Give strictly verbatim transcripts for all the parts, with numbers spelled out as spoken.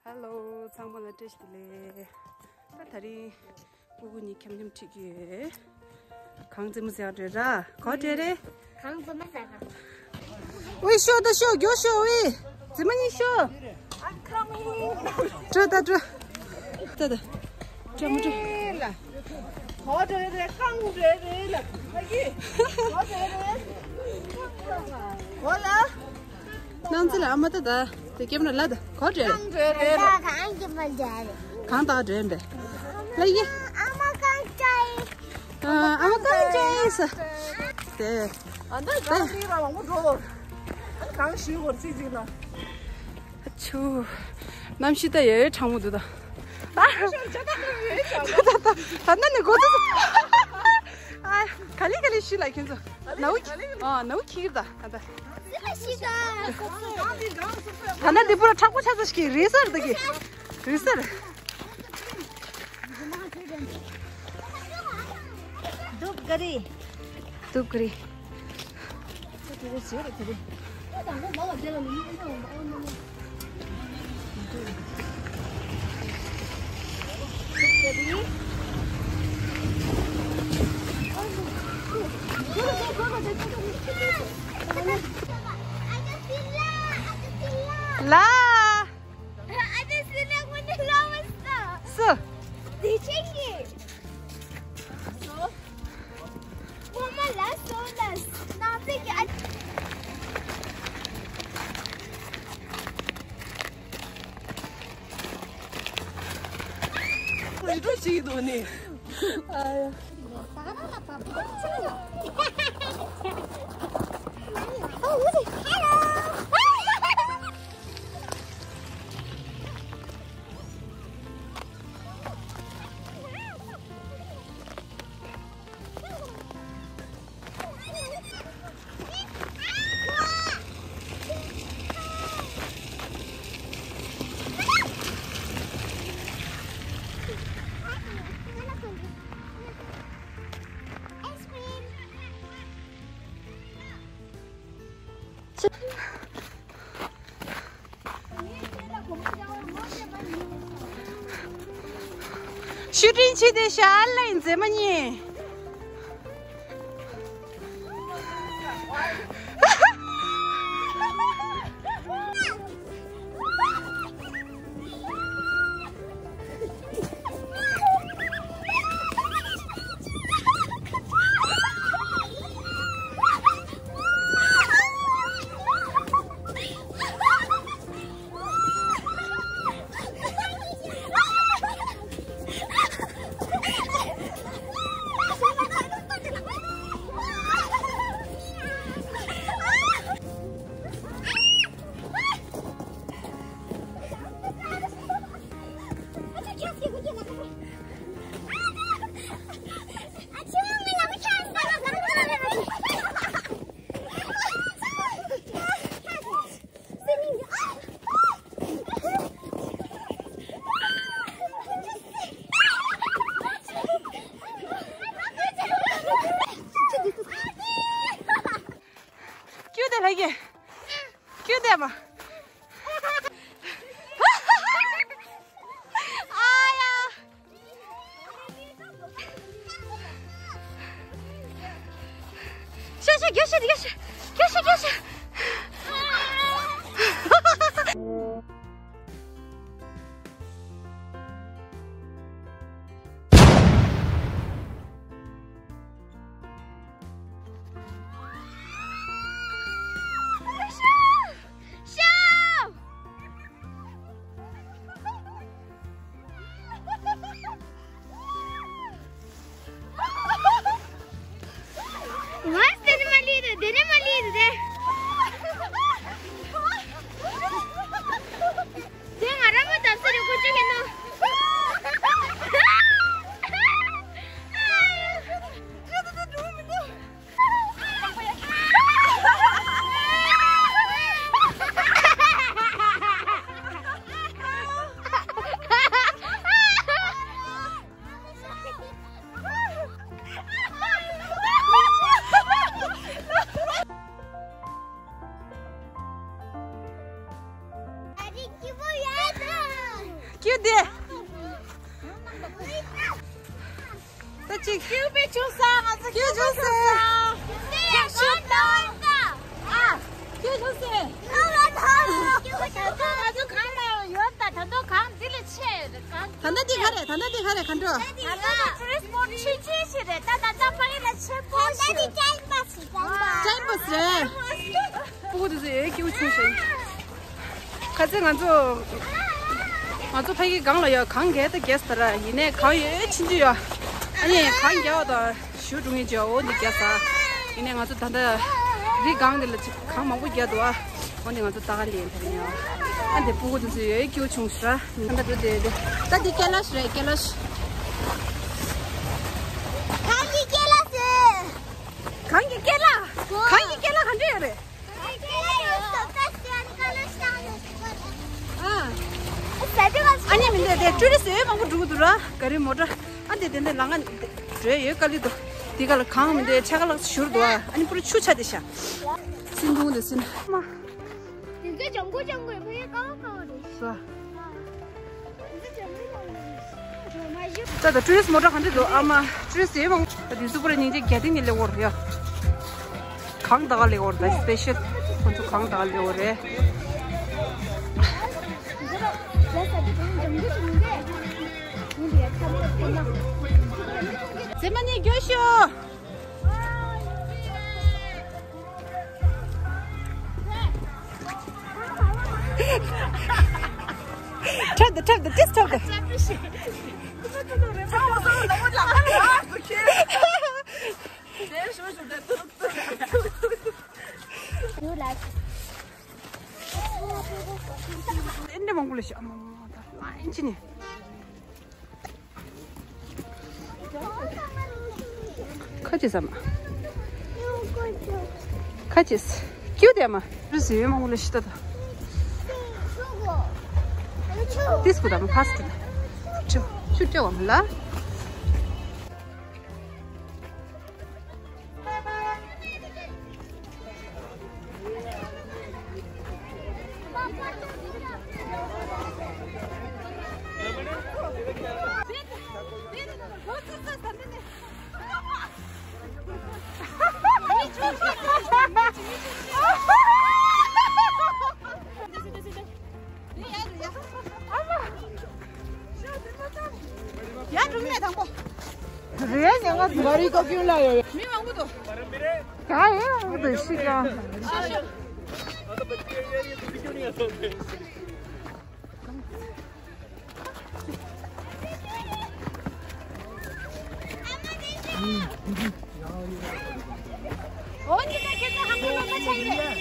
ཧེ་ལོ། ཚང་མ་ལ་བཀྲ་ཤིས་བདེ་ལེགས། ད་ད་རིང་སྤུ་གུ་གཉིས་འཁྱམ་འཁྱམ་ཁྲིད་ཀྱི་ཡོད། གངས་རྫི་མ་ཟེར་བ་འགྲོ་ར། ག་འགྲོ་རེད། གངས་རྫི་མ་ཟེར་ག་འོ་ཤོག་ད་ཤོག་མགྱོགས་ཤོག་འོ། རྫི་མ་གཉིས་ཤོག I'm coming. འགྲོ་ད་འགྲོ། ད་ད། འགྲོ་མ་འགྲོ། ཨེ་ལ། ག་འགྲོ་རེད། གངས་འགྲོ་རེད་ལ། ཨ་ཡེ། ག་འགྲོ་རེད། ག་ལ། སྣང་ཚུལ་ཨ་མ་ད་ད། དེ་ཀེམ་ར་ལ་ད། ག་འགྲོ་རེད། གངས་འགྲོ་རེད་ལ། གངས་ཀེམ་མ་འགྲོ་རེད། གངས་ད་འགྲོ་ཡིན་པས། ལ་ཡེ། ཨ་མ་གངས་འགྲོ་ཡིན། ཨ་མ་གངས་འགྲོ་ཡིན་ས། དེ། ཨ་ད་གངས་འདི་ར་ལ་མོ་འགྲོ། གངས་ཞུ་བར་སྲིད་ཅིག་ལ། ཆུ། གནམ་གཤིས་ད་ཡ་ཡ་གྲང་མོ་འདུག་ད། ད་ད་ད་ད་ནི་གོ་ད། ཨ། ག་ལེ་ག་ལེ་ཤི་ལ་ཁྱེད་ཚོ། ནའུ་ཨ་ནའུ་ཁྱི་གིར་ད་ཨ་ད། ད་ན་འདི་པུ་ར་མཁྲེགས་པོ་ཆགས་ས་ཞིག་རེད་ཟེར་ད་གི། རེད་ཟེར། སྡུག་ག་རེ། སྡུག་ག་རེ། ལ། སུ། ཡིད་འགྲོ་ཞིག་འདུག་ནི། ཨ་ཡ། ཤུ་ཏྲིན་ཆི་དེ་ཤ་ལ་ཡིན་ཟེར་མ་ཉེ། ཀྱུ་དེ་ལྷ་གི། ཀྱུ་དེ་མ། ཨ་ཡ། ཤ་ཤ་རྒྱ་ཤ་རྒྱ་ཤ་རྒྱ་ཤ་རྒྱ་ཤ། ང་དེ་ནས་མ་ལུས་དེ། དེ་ནས་མ་ལུས་དེ། ཀྱུ་དེ། ད་ཅིག་ཀྱུ་པའི་ཆུ་ས་ང་ཚོ་ཀྱུ་ཆུ་ས། ཀྱུ་ཆུ་ས། ཨ། ཀྱུ་ཆུ་ས། ང་ཚོ་གང་ལ་ཡོད་ད། ད་དུང་གང་འདི་ལས་ཆེ་རེད། གང་ད་ལྟ་འདི་ག་རེད། ད་ལྟ་འདི་ག་རེད། ག་འགྲོ། ད་ལྟ་ཊུ་རི་སི་སྤོ་ཊི་ཆུང་ཆུང་ཞིག་རེད། ད་ད་ད་ཕ་གི་ལ་ཆེན་པོ་ཞིག་ཊའིམ་པ་སི་རེད། ཊའིམ་པ་སི་རེད། སྤུ་གུ་དེ་ཚོ་ཡོད་ཀྱི་ཆུང་ཞིང་། ཁ་ཚེ་ང་ཚོ། ང་ཚོ་ཕ་གི་སྒང་ལ་ཡོད། གངས་རྒྱག་ད་རྒྱག་ས་ར། ཡིན་ནའི་གངས་ཡོད་ཕྱིན་ཅི་ཡོད། ཨ་ནི་གངས་རྒྱག་པ་དང་ཞུ་འགྲོ་ངེས་ཅི་ཡོད། འོ་འདི་རྒྱག་ས། ཡིན་ནའི་ང་ཚོ་ད་ལྟ་རི་སྒང་འདི་ལ་ཅིག་གངས་མང་པོ་རྒྱག་འདུག་ཨ། འོ་འདི་ང་ཚོ་ད་ག་ལེན་ཐལ་ཡ། ཨ་འདི་སྤུ་གུ་དེ་ཚོ་ཡོད་ཀྱི་ཆུང་ཞིང་ར། ད་ལྟ་འགྲོ་དེ་དེ། ད་འདི་ཀེ་ལ་ཤི་རེད། ཀེ་ལ་ཤི། གངས་ཀྱི་ཀེ་ལ་ཤི། གངས་ཀྱི་ཀེ་ལ། གངས་ཀྱི་ཀེ་ལ་ག་འདྲ་ཡོད་རེད། ཨ་ནི་མི་འདུག་དེ་ཊུ་རི་སི་ཡོད་མང་པོ་འགྲོ་གི་འདུག་ར། ག་རི་མོ་ཊ། ཨ་འདི་དེ་འདི་ལ་ང་འགྲོ་ཡོད་དཀའ་ལས་འདུག་དེ་ག་ལ་གངས་མི་འདུག་ཆ་ག་ལ་བཞུར་འདུག་ཨ་ནི་པུ་ར་ཆུ་ཆ་དེ་ཤ། སིན་གུང་དེ་སིན་མ། དེ་ཚོ་ལྗང་གུ་ལྗང་གུ་ཡོད། ཕ་གི་ཀ་བ་ཀ་བ་རེད། ས། ད་ད་ཊུ་རི་སི་མོ་ཊ་ག་འདྲ་འདུག་ཨ་མ། ཊུ་རི་སི་ཡོད་མང་པོ། ད་དེ་ཚོ་པུ་ར་སྙིང་རྗེ། རྒྱ་ཏིང་ནས་སླེབས་ཡོད་རེད་ཡ། གངས་ད་ག་སླེབས་ཡོད་རེད། ད་སི་པེ་ཤལ་ཁོ་ཚོ་གངས་ད་ག་སླེབས་ཡོད་རེད། ཟེར་མ་ནི་རྒྱོ་ཤོ། འཁྲབ་དང་འཁྲབ་དང་ཏིས་འཁྲབ་དང་། ཨེ་འདྲ་མང་པོ་ལ་ཤི། ཨ་མ་མ་མ་ད་ལ་ཨིན་ཅི་ནི། ཁ་ཅིག་ཟ་མ། ཁ་ཅིག་ཀྱུ་དེ་མ། རི་ཟེ་མང་པོ་ལ་ཤི་ད་ད། ཏིས་པོ་ད་མ་ཕ་སི་ད། ཆུ་ཆུ་ཅོ་བ་མ་ལ། ཡ་གྲུང་མེད་དང་པོ། རེད་ཉང་ང་མ་རི་ཀོ་ཀིའུ་ལ་ཡོད། མི་མང་པོ་འདུག་ག་ཡོད་འདུག་ཤི་ཀ་འོ་ཉི་ད་ཁྱེད་ཚོ་ཧམ་པ་མ་ཆགས་རེད།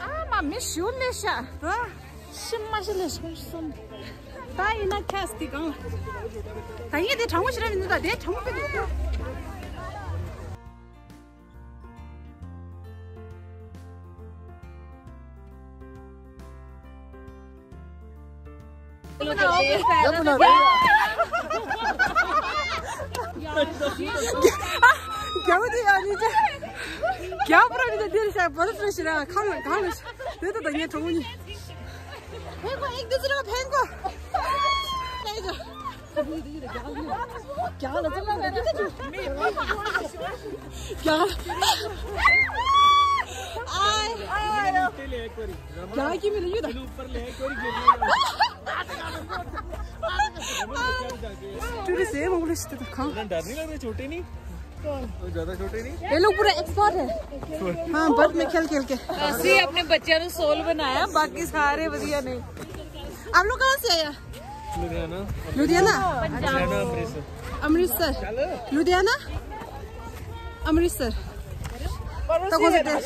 ཨ་མ་མི་ཞུ་ལེ་ཤ། ད་ཤི་མ་ཤི་ལེ་ཤ་སོང་། ད་ཡིན་ན་ཁ་སི་དེ་གང་ལ། ད་ངས་དེ་དྲང་པོ་ཞིག་ར་མི་འདུག་ད་དེ་དྲང་པོ་དཔེ་འདུག་རྒྱ་བོ་དེ་ཡང་ནི་ཅི། རྒྱ་བོ་ར་ནི་ཅི་འདིར་ཤ་བོ་ར་ཤི་ར་ཁང་ལ་གང་ལ་ཤ་དེ་ད་ད་ངས་གྲོགས་མོ་ནི། ཕན་གོ་ཨེག་དེ་ཟེར་བ་ཕན་གོ། རྒྱ་ལ་ཙམ་ལ་རྒྱ་ལ། རྒྱ་ལ་ཀི་མི་ལ་ཡོད་ད། ཊུ་རི་སི་ཡེ་མང་པོ་ལ་ཤི་ད་ད་གང་། इतना डर नहीं लग रहा, छोटे नहीं? ज्यादा छोटे नहीं? ये लोग पूरा एक्सपर्ट है। हाँ, बर्फ में खेल खेल के। ਅਸੀਂ ਆਪਣੇ ਬੱਚਿਆਂ ਨੂੰ ਸੋਲ ਬਣਾਇਆ, ਬਾਕੀ ਸਾਰੇ ਵਧੀਆ ਨੇ। आप लोग कहाँ से आया? लुधियाना। लुधियाना? पंजाब। लुधियाना, अमृतसर। अमृतसर। लुधियाना? अमृतसर। तो कौन सा देश?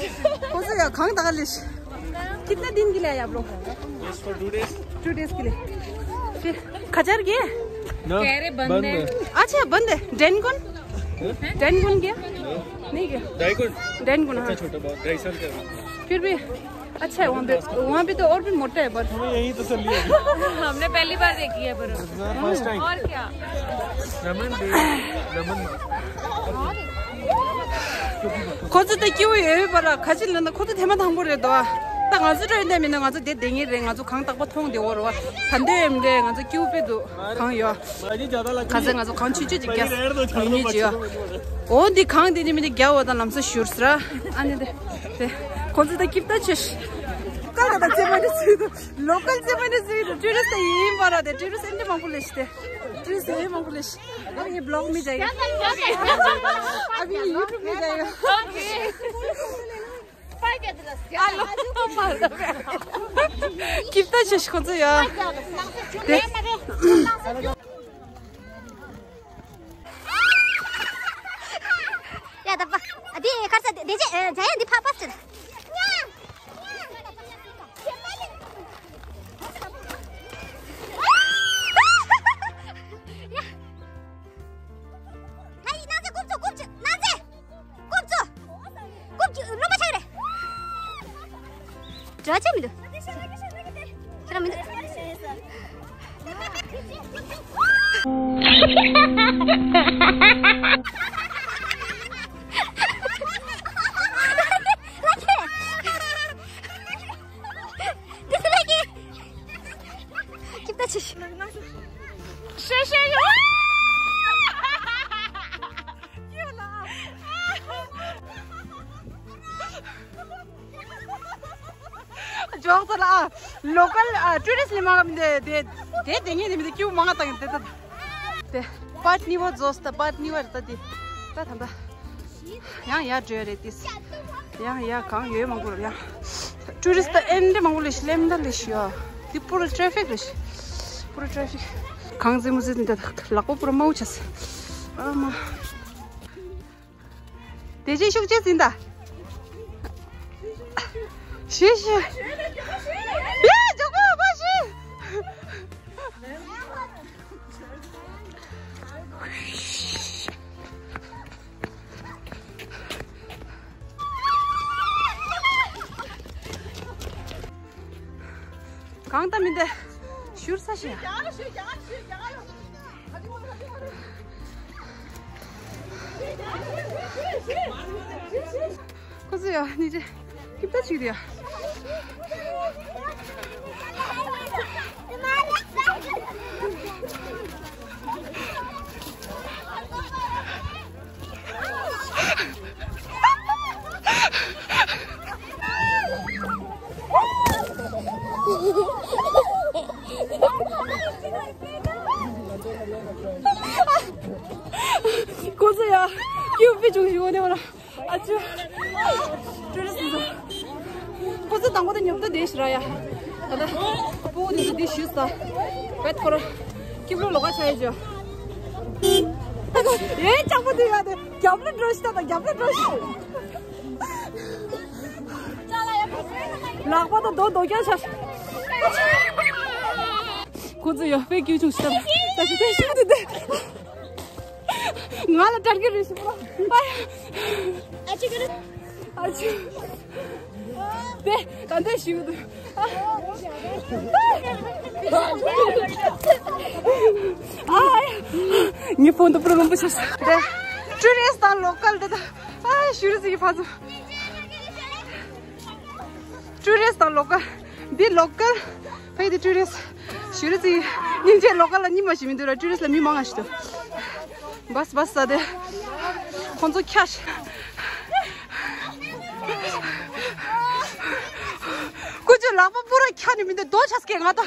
कौन सा, कहाँ तक ले? कितने दिन के लिए आए आप लोग? Just for two days. Two days के लिए। फिर खचर गए? ना, कह रहे बंद बंद है। है। अच्छा, बंद है। डेनकुन? हैं? डेनकुन गया? नहीं। नहीं गया। डाइकुन? डेनकुन, अच्छा, हाँ। छोटा बहुत, ढाई साल का है। फिर भी अच्छा है वहाँ पे, वहाँ पे तो और भी मोटा है बर्फ। हमें यही तसल्ली है। हमने पहली बार देखी है बर्फ। First time. और क्या? रमन दे, रमन। ཁོ་ཚོ་ད་སྐྱིད་པོ་ཡོད་པ་ལ་ཁ་ཆེ་ལ་ན་ཁོ་ཚོ་ཐེངས་མ་དང་པོ་རེད་དོ། ད་ང་ཚོ་འགྲོ་ཡོད་ནས་མིན་ན་ང་ཚོ་དེ་བསྡད་ངེས་རེད། ང་ཚོ་གངས་དག་པ་མཐོང་བསྡད་ཡོད་རེད་བ། ད་འདོད་ཡོད་མི་འདྲ། ང་ཚོ་སྐྱིད་པོ་དཔེ་འདུག་གངས་ཡོད། ཁ་སང་ང་ཚོ་གངས་ཆུང་ཆུང་ཅིག་བརྒྱབ་ཉུང་ཉུང་ཅིག་ཡོད། འོ་འདི་གངས་དེ་ནི་མི་འདི་རྒྱ་བ་དང་ལམ་སང་བཞུར་ཟེར། ཨ་ནི་དེ་དེ་ཁོ་ཚོ་ད་སྐྱིད་པོ་ཆེ་ཤི། ཀ་ལ་ད་ཙེ་མ་ནི་ཟེར་དུ་ལོ་ཀལ་ཙེ་མ་ནི་ཟེར་དུ་ཊུ་རི་སི་ཊི་ཡིན་པ་ར། དེ་ཊུ་རི་སི་ཊི་ཨེ་འདྲ་མང་པོ་ལས་ཤི། དེ་ཊུ་རི་སི་ཊི་ཨེ་མང་པོ་ལས་ཤི། अब ये ब्लॉग में जाएगा। अब ये यूट्यूब में जाएगा। སྐྱིད་པོ་ཆེ་ཤི་ཁོ་ཚོ་ཡ། དེ། ཡ་ད་པ། ཨ་དེ་ཁར་ས་དེ་ཅེ་ཇ་ཡ་འདི་ཕ་པ་སི། ཡ། ལྷ་ཡི་ནང་ཚེ་ཀུབ་ཚོ་ཀུབ་ཚོ་ནང་ཚེ། ཀུབ་ཚོ། ཀུབ་ཚོ་ལོ་མ་ཆག་རེད། དྲ་ཆ་མི་འདུག་ཁྱེད་རང་མི་འདུག་ཁྱིམ་ད་ཆི་ཞིག་ཤེ་ཤེ་ཡོ། ཇོག་ཚ་ལ་ལོ་ཀལ་ཊུ་རི་སི་ལི་མ་གམ་དེ་དེ་དེ་དེ་ངས་དེ་མི་དེ་ཀྱུ་མང་ང་ཏང་དེ་ད་དེ་པར་ནི་བ་ཛོས་ད་པར་ནི་བ་རེད་ད་དེ་ད་ད་ད། ཡང་ཡར་འགྲོ་ཡ་རེད་དེ། ཡང་ཡར་གང་ཡོད་མང་པོ་རེད་ཡང་། ཊུ་རི་སི་ཊི་ཨེ་འདྲ་མང་པོ་ལས་ཤི་ལེམ་ད་ལས་ཤི་ཡོད། དེ་པུ་ར་ཊ་ཕིག་རེད་ཤི། པུ་ར་ཊ་ཕིག་གང་ཟེ་མོ་ཟེ་འདི་ལག་པ་པུ་ར་མའུ་ཆ་སི། ཨ་མ། དེ་ཅི་ཤུགས་ཆེ་ཟིན་ད། ཤི་ཤི། ཡ་ཇོ་ཀོ་བ་ཤི། གང་ལྟ་མི་འདི་ཤུར་ས་ཞིག་ཁོ་ཚོ་ཡ་ནི་ཅི། སྐྱིད་པོ་ཅིག་རེད་ཡ། ཁོ་ཚོ་ཡ་སྐྱིད་པོ་བྱུང་ཞིག་འོ་ནས་འོ་ན། ཨ་ཅོ། ཊུ་རི་སི་ཊི། ཁོ་ཚོ་དང་པོ་དེ་ཉོབ་ཏོ་དེ་ཞིག་ར་ཡ། ད་ལྟ་སྤུ་གུ་དེ་ཚོ་དེ་ཞུས་ས། བེད་ཁོ་ར། སྐྱིད་པོ་ལོག་ཁ་ཆ་ཡི་ཅོ། ཨེ་ལྕགས་པོ་དེ་ཡ་དེ་རྒྱབ་ལ་འགྲོ་ཤི་ད་རྒྱབ་ལ་འགྲོ་ཤི། ལག་པ་དང་རྡོ་རྡོ་རྐྱང་ཆ། ཁོ་ཚོ་ཡ་དཔེ་སྐྱིད་བྱུང་ཤི་ད། ད་ཤི་དེ་ཤི་དེ་དེ། ང་ལ་དྲན་གི་རེད་ཤི་པོ། ཨ་ཅི་གི་རེད། ཨ་ཅི། དེ་ད་འདི་ཞུ་འདུག་ཨ་ཡ། ངའི་ཕོན་དུ་པུ་ར་རུམ་པ་ཆགས་སོང་། དེ་ཊུ་རི་སི་དང་ལོ་ཀལ་དེ་ད་ཨ་ཞུ་རི་ཟིག་གི་ཕ་ཚོ། ཊུ་རི་སི་དང་ལོ་ཀལ། འདི་ལོ་ཀལ། ཕ་གི་འདི་ཊུ་རི་སི། ཞུ་རི་ཟིག་སྙིང་རྗེ་ལོ་ཀལ་ལ་གཉིས་མ་ཞིག་མི་འདུག་ར། ཊུ་རི་སི་ལ་མི་མང་ང་ཞིག་འདུག་བས་བས་ས་དེ། ཁོང་ཚོ་ཁྱ་ཤ། ཀུ་ཅོ་ལག་པ་པུ་ར་ཁྱ་ནི་མི་འདུག་རྡོ་ཆ་སྐད་ང་ད།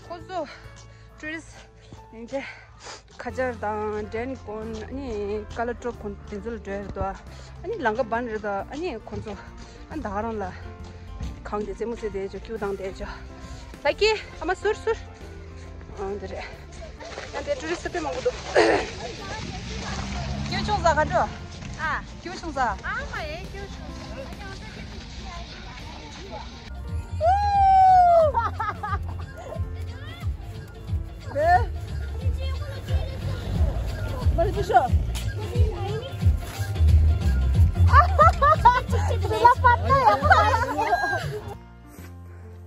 ཁོ་ཚོ་ཊུ་རི་སི་ ཡིན་ཚེ་ཁ་ཆར་དང་ཌན་ཀོན། ཨ་ནི་ཀ་ལ་ཀྲོབ་ཀོན། དེ་ཚོ་ལ་འགྲོ་ཡ་རེད་དོ། ཨ་ནི་ལང་ཀ་བན་རེད་དོ། ཨ་ནི་ཁོང་ཚོ་ཨ་ད་ག་རང་ལ་གང་དེ་རྩེད་མོ་རྩེ་བསྡད་ཅོ། ཁྱུ་དང་བསྡད་ཅོ། ལ་ཀི་ཨ་མ་ཟུར་ཟུར། ཨ་འདི་རེད། ཡང་དེ་ཊུ་རི་སི་ཊི་དཔེ་མང་པོ་འདུག་ཀེའུ་ཆུང་ཟ་ག་འགྲོ། ཨ། ཀེའུ་ཆུང་ཟ། ཨ་མ་ཡེ་ཀེའུ་ཆུང་ཟ།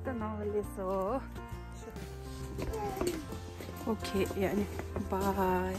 ད་ནང་ལ་སླེབས་སོང་། ཨོ་ཁེ། ཡ་ནི། བའི།